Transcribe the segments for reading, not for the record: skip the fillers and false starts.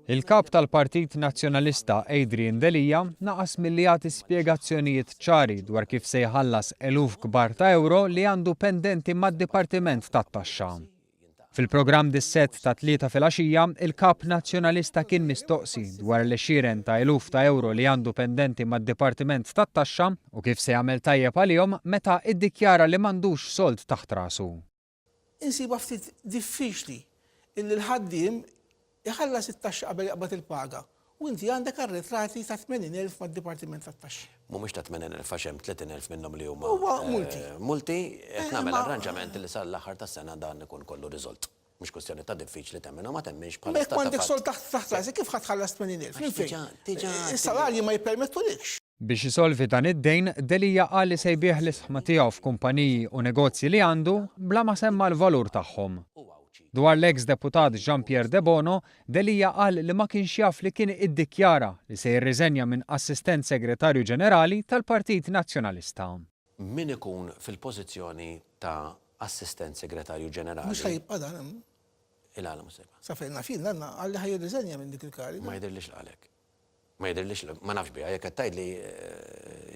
Il-Kap tal-Partit Nazzjonalista Adrian Delia naqas milli jagħti spjegazzjonijiet ċari dwar kif se jħallas eluf kbar ta' ewro li għandu pendenti mad-Dipartiment tat-Taxxa. Fil-programm Dissett tat-Tlieta filgħaxija, il-Kap Nazzjonalista kien mistoqsi dwar l-għexieren ta' eluf ta' ewro li għandu pendenti mad-Dipartiment tat-Taxxa u kif se jagħmel tajjeb għalihom meta iddikjara li m'għandux sold taħt rasu. Insibha ftit diffiċli illi l-ħaddiem iħallas it-taxxa qabel jaqbad il-paga u inti għandek arretrati ta' 80,000 mad-Dipartiment tat-Taxxa. Mhumiex ta' 80,000 għax hemm 30,000 minnhom li huma Huwa multi. multi, qed nagħmel arranġament li sal-aħħar tas-sena dan ikun kollu riżolt. Mhux kwistjoni ta' diffiċli temmen u ma temminx Imma bħala jekk stat ta' m'għandekx fatt. sold taħt taħt rasek kif ħa tħallas 80,000? Minn Għax fejn? diġà, diġà, diġà. Is-salarji ma jippermettulikx. Biex isolvi dan id-dejn, Delia qal li se jbigħ l-isħma tiegħu f'kumpaniji u negozji li għandu bla ma semma l-valur tagħhom. Dwar l-eks deputat Jean Pierre Debono, Delia qal li ma kienx jaf li kien iddikjara li se jirriżenja minn Assistent Segretarju Ġenerali tal-Partit Nazzjonalista. Min ikun fil-pożizzjoni ta' Assistent Segretarju Ġenerali. Mhux ħa jibqa' dan hemm. Il-għala mhux se jibqa'? Sa fejn naf jien dan qal li ħa jirriżenja minn dik il-kariga. Ma jidhirlix li qal hekk. Ma jidhirlix li, ma nafx biha, jekk qed tgħidli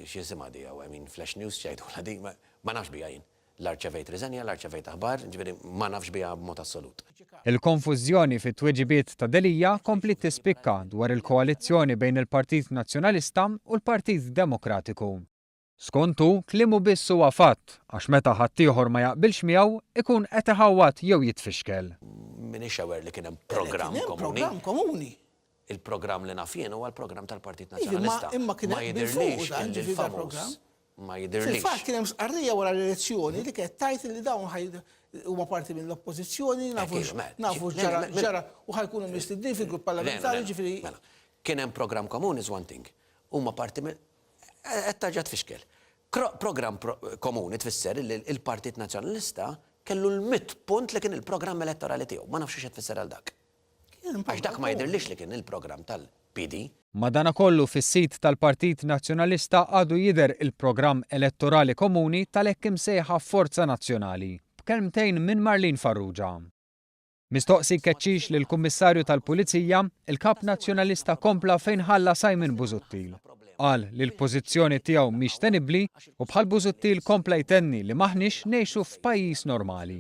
x'jisimha di hawn, I mean flash news x'jgħidulha di, ma nafx biha jien. La rċevejt riżenja, la rċevejt aħbar, jiġifieri ma nafx biha b'mod assolut. Il-konfużjoni fit-tweġibiet ta' Delia kompliet tispikka dwar il-koalizzjoni bejn il-Partit Nazzjonalista u l-Partit Demokratiku. Skont hu, kliemu biss huwa fatt, għax meta ħaddieħor ma jaqbilx miegħu, ikun qed iħawwad jew jitfixkel. M'iniex aware li kien hemm programm Kien hemm komuni. programm komuni. Il-programm li naf jien huwa l-programm tal-Partit Iva, imma Nazzjonalista. imma kien Ma hemm qbil fuqu jidhirlix dan, illi ġifieri l-famuż dal-programm. ma jidhirlix. Fil-fatt kien hemm stqarrija wara l-elezzjoni li kienet tgħid li dawn ħaj huma parti mill-oppożizzjoni, nafu Hekk, mela, nafu le, x'ġara mela, x'ġara u ħa jkunu mistednin fil-grupp Le, mela, parlamentari, ġifieri. mela. Kien hemm programm komuni is one thing. Huma parti mill Qed terġa' tfixkel. Programm komuni tfisser li l-Partit Nazzjonalista kellu l-mitt punt li kien il-programm elettorali tiegħu. Ma nafx xi tfisser għal dak. Għax dak ma jidhirlix li kien il-programm tal-PD. Madanakollu fis-sit tal-Partit Nazzjonalista għadu jidher il-programm elettorali komuni tal-hekk imsejħa Forza Nazzjonali, b'kelmtejn minn Marlene Farrugia. Mistoqsi jkeċċix lill-Kummissarju tal-Pulizija, il-Kap Nazzjonalista kompla fejn ħalla Simon Busuttil. Qal li l-pożizzjoni tiegħu mhix tenibbli u bħal Busuttil kompla jtenni li m'aħniex ngħixu f'pajjiż normali.